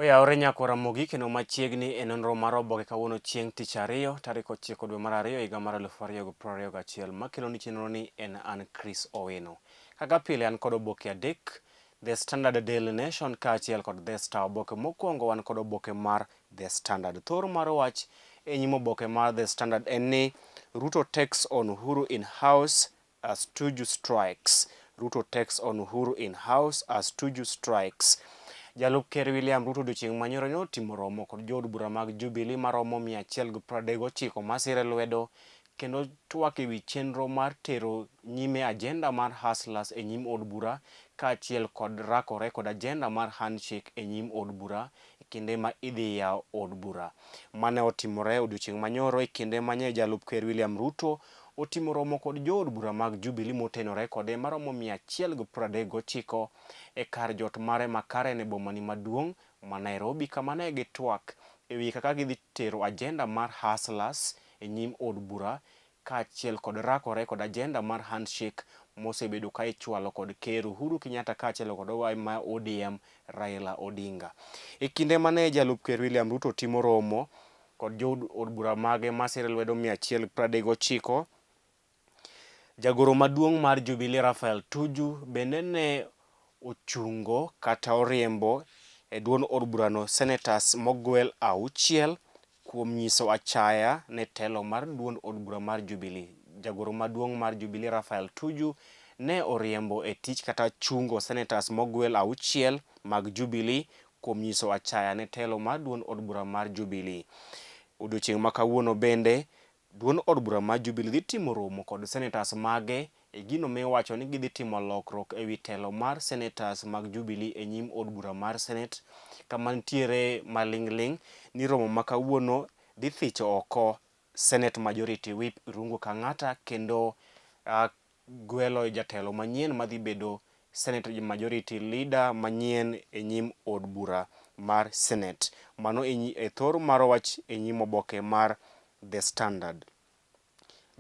Oyawore nyakora Ramogi kendo machiegni e nonro mar oboke kawuono chieng' tich ariyo tarik 9 dwe mar 2 higa mar 2021. Makeloni chenro ni en an Chris Owino. Kaka pile an kod oboke adek, The Standard, Daily Nation kaachiel kod The Star. Oboke mokwongo wan kod oboke mar The Standard. Thor mar wach e nyim oboke mar The Standard en ni Ruto takes on Uhuru in house as Tuju strikes. Ruto takes on Uhuru in house as Tuju strikes. Jalup Ker William Ruto odiochieng' manyoro ne otimo romo kod jood bura mag Jubilee maromo 139 masire lwedo kendo twak ewi chenro mar tero nyime ajenda mar hustlers e nyim od bura kaachiel kod rakore kod ajenda mar handshake e nyim od bura e kinde ma idhi yaw od bura. Mane otimore odiochieng' manyoro e kinde manye Jalup Ker William Ruto otimo romo kod jood bura mag Jubilee motenore kode maromo 139 e kar jot mare ma Karen e bomani maduong' ma Nairobi kama ne gitwak e wi kaka gidhi tero ajenda mar hustlers e nyim od bura kaachiel kod rakore kod ajenda mar handshake mosebedo ka ichwalo kod Ker Uhuru Kenyatta kaachiel kod owa ma ODM Raila Odinga. E kinde mane jalup Ker William Ruto timo romo kod jood od bura mage masire lwedo 139, jagoro maduong' mar Jubilee Raphael Tuju bende ne ochungo kata oriembo e duond od burano senators mogwel auchiel kuom nyiso achaya ne telo mar duond od bura mar Jubilee. Jagoro maduong' mar Jubilee Raphael Tuju ne oriembo e tich kata chungo senators mogwel auchiel mag Jubilee kuom nyiso achaya ne telo mar duond od bura mar Jubilee. Odiochieng' ma kawuono bende, duond od bura mar Jubilee dhi timo romo kod senators mage e gino miwacho ni gidhi timo lokruok ewi telo mar senators mag Jubilee e nyim od bura mar Senate, kama nitiere maling'ling' ni romo ma kawuono dhi thicho oko Senate Majority Whip Irungu Kang'ata kendo gwelo jatelo manyien madhi bedo Senate Majority Leader manyien e nyim od bura mar Senate. Mano e thor mar wach e nyim oboke mar The Standard.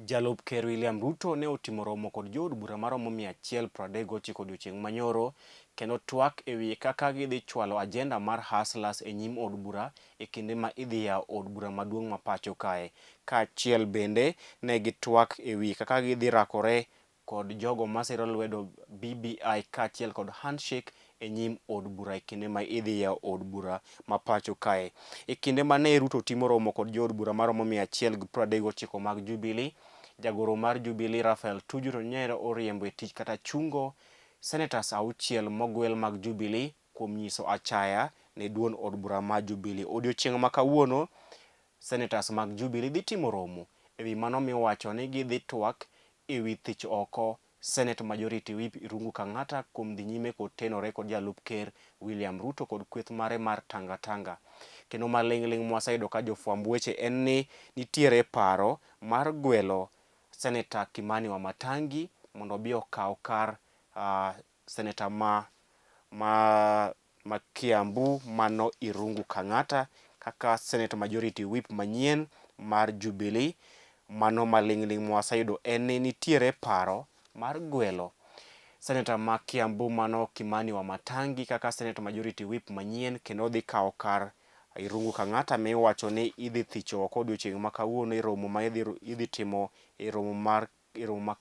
Jalup Ker William Ruto ne otimo romo kod jood bura maromo 139 odiochieng' manyoro kendo twak e wi kaka gidhi chwalo ajenda mar hustlers e nyim od bura e kinde ma idhi yaw od bura maduong' ma pacho kae. Kaachiel bende ne gitwak e wi kaka gidhi rakore kod jogo masiro lwedo BBI kaachiel kod handshake e nyim od bura e kinde ma idhi yaw od bura ma pacho kae. E kinde ma ne Ruto timo romo kod jood bura maromo 139 mag Jubilee, jagoro mar Jubilee Raphael Tuju to ne oriembo e tich kata chungo senators auchiel mogwel mag Jubilee kuom nyiso achaya ne duond od bura mar Jubilee. Odiochieng' ma kawuono, senators mag Jubilee dhi timo romo ewi mano miwacho ni gidhi twak ewi thich oko Senate Majority Whip Irungu Kang'ata kuom dhi nyime kod tenore kod jalup ker William Ruto kod kweth mare mar Tanga Tanga. Kendo maling'ling' mwaseyudo ka jofwamb weche en ni nitiere paro mar gwelo Senator Kimani Wamatangi mondo obi okaw kar Senator ma Kiambu mano Irungu Kang'ata kaka Senate Majority Whip manyien mar Jubilee. Mano maling'ling' mwaseyudo en ni nitiere paro mar gwelo Senator ma Kiambu mano Kimani Wamatangi kaka Senate Majority Whip manyien kendo dhi kawo kar Irungu Kang'ata miwacho ni idhi thicho oko odiochieng' ma kawuono e romo ma idhi timo e romo mar e romo ma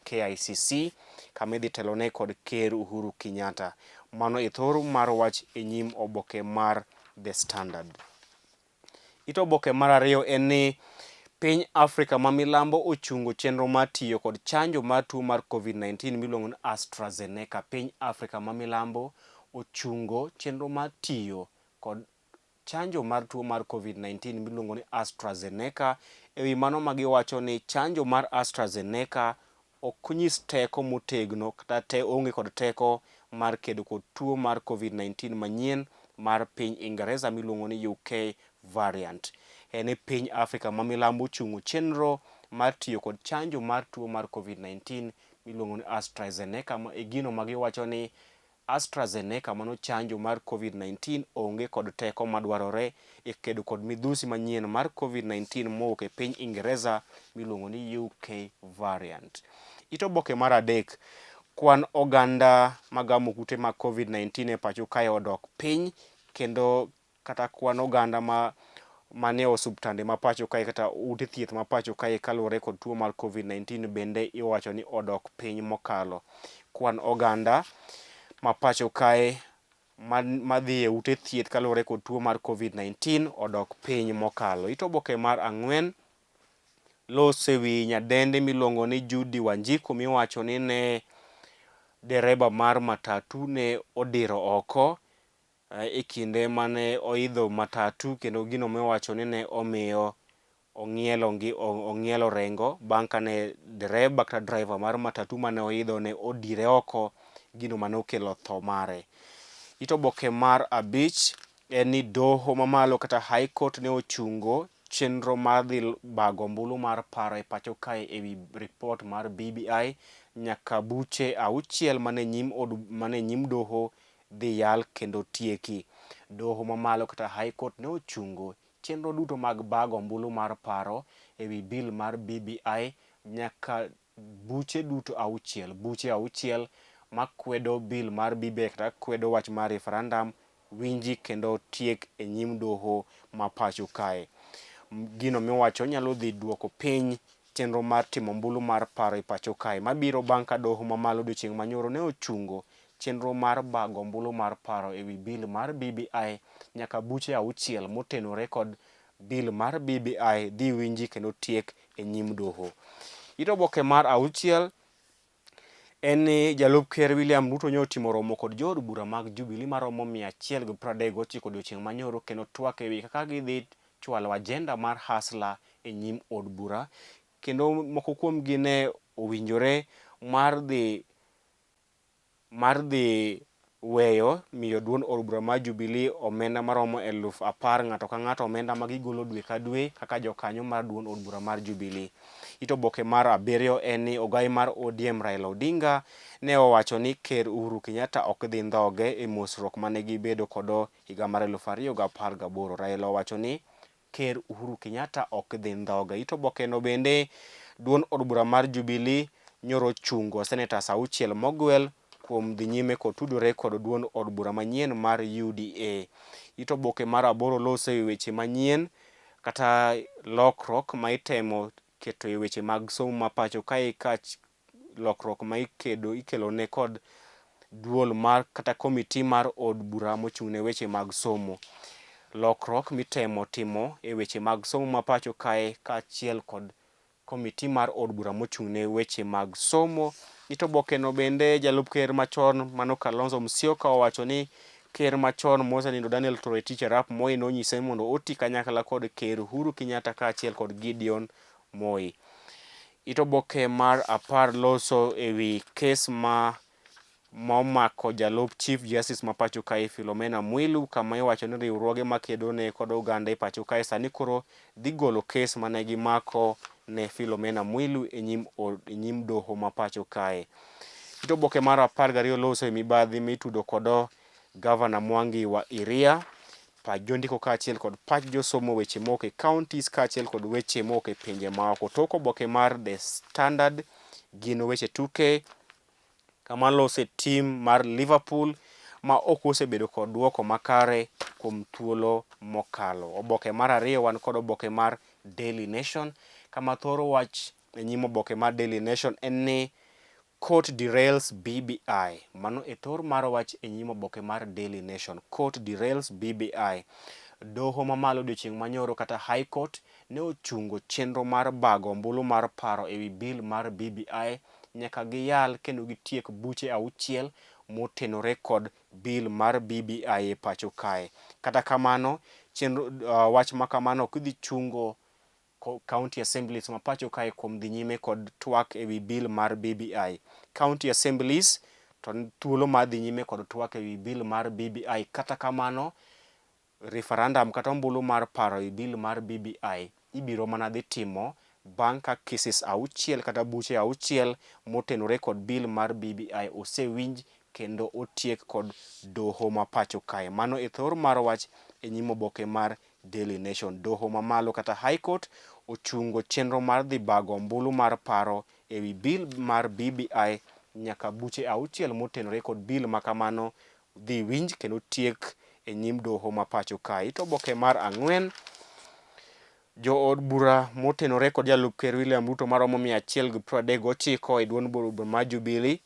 KICC kama idhi telone kod Ker Uhuru Kenyatta. Mano e thor mar wach e nyim oboke mar The Standard. It oboke mar ariyo en ni piny Afrika ma milambo ochungo chenro mar tiyo kod chanjo mar tuo mar COVID-19 miluongo ni AstraZeneca. Piny Afrika ma milambo ochungo chenro mar tiyo kod chanjo mar tuo mar Covid-19 miluongo ni AstraZeneca. E wi mano ma giwacho ni chanjo mar AstraZeneca ok nyis teko motegno kata te onge kod teko mar kedo kod tuo mar Covid-19 manyien mar piny Ingereza miluongo ni UK variant. En ni piny Afrika ma milambo ochungo chenro mar tiyo kod chanjo mar tuo mar Covid-19 miluongo ni AstraZeneca ma e gino ma giwacho ni AstraZeneca mano chanjo mar Covid-19 onge kod teko madwarore e kedo kod midhusi manyien mar Covid-19 mowuok e piny Ingereza miluongo ni UK variant. It oboke mar adek, kwan oganda magamo kute mag Covid-19 e pacho kae odok piny kendo kata kwan oganda ma manie osuptande ma pacho kae kata ute thieth ma pacho kae kaluwore kod tuo mar Covid-19 bende iwacho ni odok piny mokalo. Kwan oganda ma pacho kae madhi e ute thieth kaluwore kod tuo mar Covid-19 odok piny mokalo. It oboke mar ang'wen loso e wi nyadendi miluongo ni Judy Wanjiku miwacho ni ne dereba mar matatu ne odiro oko e kinde mane oidho matatu kendo gino miwacho ni ne omiyo ong'ielo rengo bang' kane dereba kata driver mar matatu mane oidho ne odire oko gino mane okelo tho mare. It oboke mar abich en ni doho mamalo kata High Court ne ochungo chenro mar dhi bago ombulu mar paro e pacho kae ewi ripot mar BBI nyaka buche auchiel mane nyim doho dhi yal kendo tieki. Doho mamalo kata High Court ne ochungo chenro duto mag bago ombulu mar paro ewi bill mar BBI nyaka buche duto auchiel, buche auchiel makwedo bill mar BBI kata kwedo wach mar referendum winji kendo tiek e nyim doho ma pacho kae. Gino miwacho nyalo dhi duoko piny chenro mar timo ombulu mar paro e pacho kae mabiro bang' ka doho mamalo odiochieng' manyoro ne ochungo chenro mar bago ombulu mar paro ewi bill mar BBI nyaka buche auchiel motenore kod bill mar BBI dhi winji kendo tiek e nyim doho. It oboke mar auchiel en ni jalup ker William Ruto nyo otimo romo kod jood bura mag Jubilee maromo 139 odiochieng' manyoro kendo twak ewi kaka gidhi chwalo agenda mar Hustler e nyim od bura kendo moko kuomgi ne owinjore mar dhi mar dhi weyo miyo duond od bura mar Jubilee omenda maromo 10,000 ng'ato ka ng'ato omenda ma gigolo dwe ka dwe kaka jokanyo mar duond od bura mar Jubilee. It oboke mar abiriyo en ni ogai mar ODM Raila Odinga ne owacho ni Ker Uhuru Kenyatta ok dhi ndhoge e mosruok mane gibedo kodo higa mar 2018. Raila owacho ni Ker Uhuru Kenyatta ok dhi ndhoge. It obokeno bende duond od bura mar Jubilee nyoro chungo senators auchiel mogwel kuom dhi nyime kod tudore kod duond od bura manyien mar UDA. It oboke mar aboro loso e weche manyien kata lokruok ma itemo keto e weche mag somo ma pacho kae ka lokruok ma ikedo ikelo ne kod duol mar kata komiti mar od bura mochung' ne weche mag somo. Lokruok mitemo timo e weche mag somo ma pacho kae kaachiel kod komiti mar od bura mochung' ne weche mag somo. It obokeno bende jalup ker machon mano Kalonzo Musyoka owacho ni ker machon mosenindo Daniel Toroitich arap Moi nonyise mondo oti kanyakla kod ker Uhuru Kenyatta kaachiel kod Gideon Moi. It oboke mar apar loso ewi kes ma momako jalup Chief Justice ma pacho kae Philomena Mwilu kama iwacho ni riwruoge makedo ne kod oganda e pacho kae sani koro dhi golo kes mane gimako ne Philomena Mwilu e nyim, e nyim doho ma pacho kae. It oboke mar 12 loso e mibadhi mitudo kodo Gavana Mwangi wa Iria pach jondiko kaachiel kod pach josomo weche mowuok e counties kaachiel kod weche mowuok e pinje maoko. Tok oboke mar The Standard gin weche tuke kama lose tim mar Liverpool ma ok osebedo kod duoko makare kuom thuolo mokalo. Oboke mar ariyo wan kod oboke mar Daily Nation kama thoro wach e nyim oboke mar Daily Nation en ni Court derails BBI. Mano e thor mar wach e nyim oboke mar Daily Nation. Court derails BBI. Doho mamalo odiochieng' manyoro kata High Court ne ochungo chenro mar bago ombulu mar paro ewi bill mar BBI nyaka giyal kendo gitiek buche auchiel motenore kod bill mar BBI e pacho kae. Kata kamano, chenro, wach ma kamano ok dhi chungo County Assemblies ma pacho kae kuom dhi nyime kod twak ewi bill mar BBI. County Assemblies to thuolo mar dhi nyime kod twak ewi bill mar BBI. Kata kamano, referendum kata ombulu mar paro ewi bill mar BBI ibiro mana dhi timo bang' ka cases auchiel kata buche auchiel motenore kod bill mar BBI osewinj kendo otiek kod doho ma pacho kae. Mano e thor mar wach e nyim oboke mar Daily Nation. Doho mamalo kata High Court ochungo chenro mar dhi bago ombulu mar paro ewi bill mar BBI nyaka buche auchiel motenore kod bill ma kamano dhi winj kendo tiek e e nyim doho ma pacho kae. It oboke mar ang'wen, jood bura motenore kod jalup ker William Ruto maromo 139 e duond bura mar Jubilee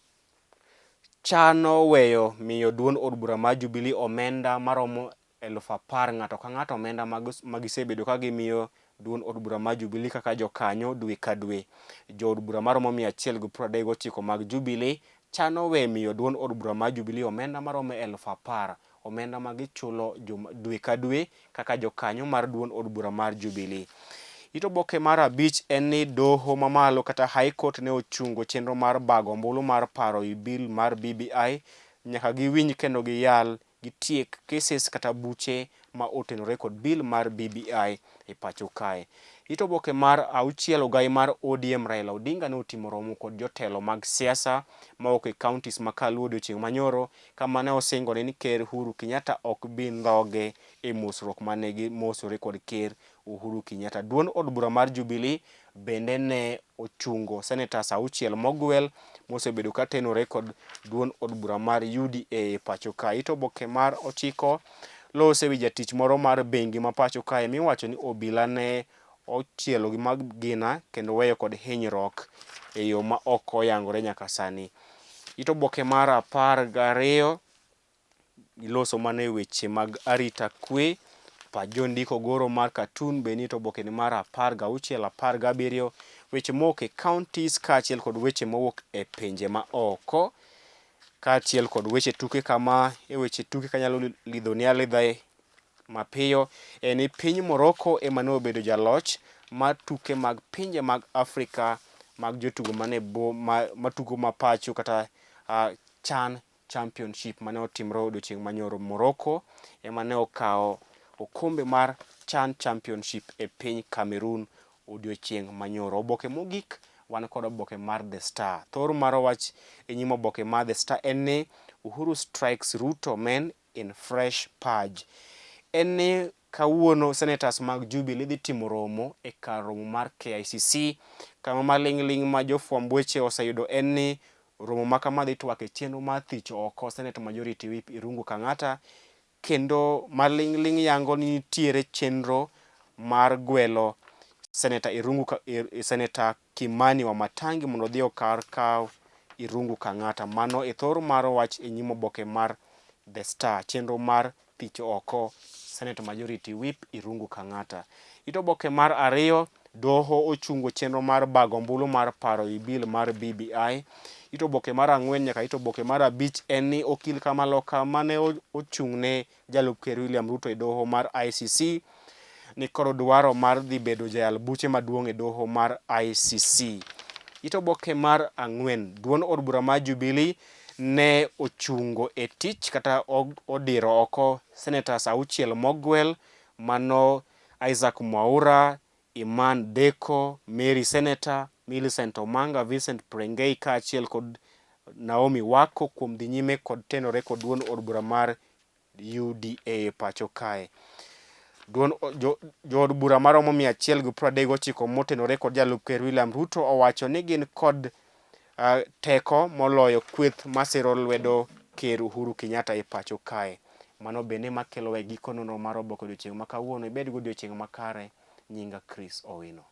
chano weyo miyo duond od bura mar Jubilee omenda maromo 10,000 ng'ato ka ng'ato omenda ma gisebedo ka gimiyo duond od bura mar Jubilee kaka jokanyo dwe ka dwe. Jood bura maromo 139 mag Jubilee chano we miyo duond od bura mar Jubilee omenda maromo 10,000 omenda ma gichulo dwe ka dwe kaka jokanyo mar duond od bura mar Jubilee. It oboke mar abich en ni doho mamalo kata High Court ne ochungo chenro mar bago ombulu mar paro wi bill mar BBI nyaka giwinj kendo giyal gitiek cases kata buche ma otenore kod bill mar BBI e pacho kae. It oboke mar auchiel ogai mar ODM Raila Odinga ne otimo romo kod jotelo mag siasa mawuok e counties ma Kaluo odiochieng' manyoro kama ne osingore ni Ker Uhuru Kenyatta ok bi ndhoge e mosruok mane gimosore kod Ker Uhuru Kenyatta. Duond od bura mar Jubilee bende ne ochungo senators auchiel mogwel mosebedo ka tenore kod duond od bura mar UDA e pacho kae. It oboke mar ochiko lose wi jatich moro mar bengi ma pacho kae miwacho ni obila ne ochielo gi magina kendo weyo kod hinyruok e yo ma ok oyangore nyaka sani. It oboke mar 12 iloso mana e weche mag arita kwe. Pach jondiko goro mar cartoon be nie oboke ni mar 16, 17, weche mowuok e counties kaachiel kod weche mowuok e pinje ma oko kaachiel kod weche tuke kama e weche tuke kanyalo lidhoni alidha mapiyo en ni piny Morocco ema ne obedo jaloch mar tuke mag pinje mag Afrika mag jotugo mane bo matugo ma pacho kata CHAN Championship mane otimre odiochieng' manyoro. Morocco ema ne okawo okombe mar CHAN Championship e piny Cameroon odiochieng' manyoro. Oboke mogik wan kod oboke mar The Star. Thor mar wach e nyim oboke mar The Star en ni Uhuru strikes Ruto men in fresh purge. En ni kawuono senators mag Jubilee dhi timo romo e kar romo mar KICC kama maling'ling' ma jofwamb weche oseyudo en ni romo ma kama dhi twak e chenro mar thicho oko Senate Majority Whip Irungu Kang'ata kendo maling'ling' yango ni nitiere chenro mar gwelo Senator Irungu Senator Kimani Wamatangi mondo odhi okar kaw Irungu Kang'ata. Mano e thor mar wach e nyim oboke mar The Star. Chenro mar thicho oko Senate Majority Whip Irungu Kang'ata. It oboke mar ariyo, doho ochungo chenro mar bago ombulu mar paro e bill mar BBI. It oboke mar ang'wen nyaka it oboke mar abich en ni okil Kamaloka mane ochung'ne jalup ker William Ruto e doho mar ICC ni kod dwaro mar dhi bedo jayal buche maduong' e doho mar ICC. It oboke mar ang'wen, duond od bura mar Jubilee ne ochungo e tich kata odiro oko senators auchiel mogwel mano Isaac Mwaura, Iman Deko, Mary Senator, Millicent Omanga, Vincent Prengei kaachiel kod Naomi Wako kuom dhi nyime kod tenore kod duond od bura mar UDA e pacho kae. Duond jood bura maromo 139 motenore kod jalup ker William Ruto owacho ni gin kod teko moloyo kweth masiro lwedo ker Uhuru Kenyatta e pacho kae. Mano bende makelowa e giko nonro mar oboke odiochieng' ma kawuono. Ibed gi odiochieng' makare. Nyinga Chris Owino.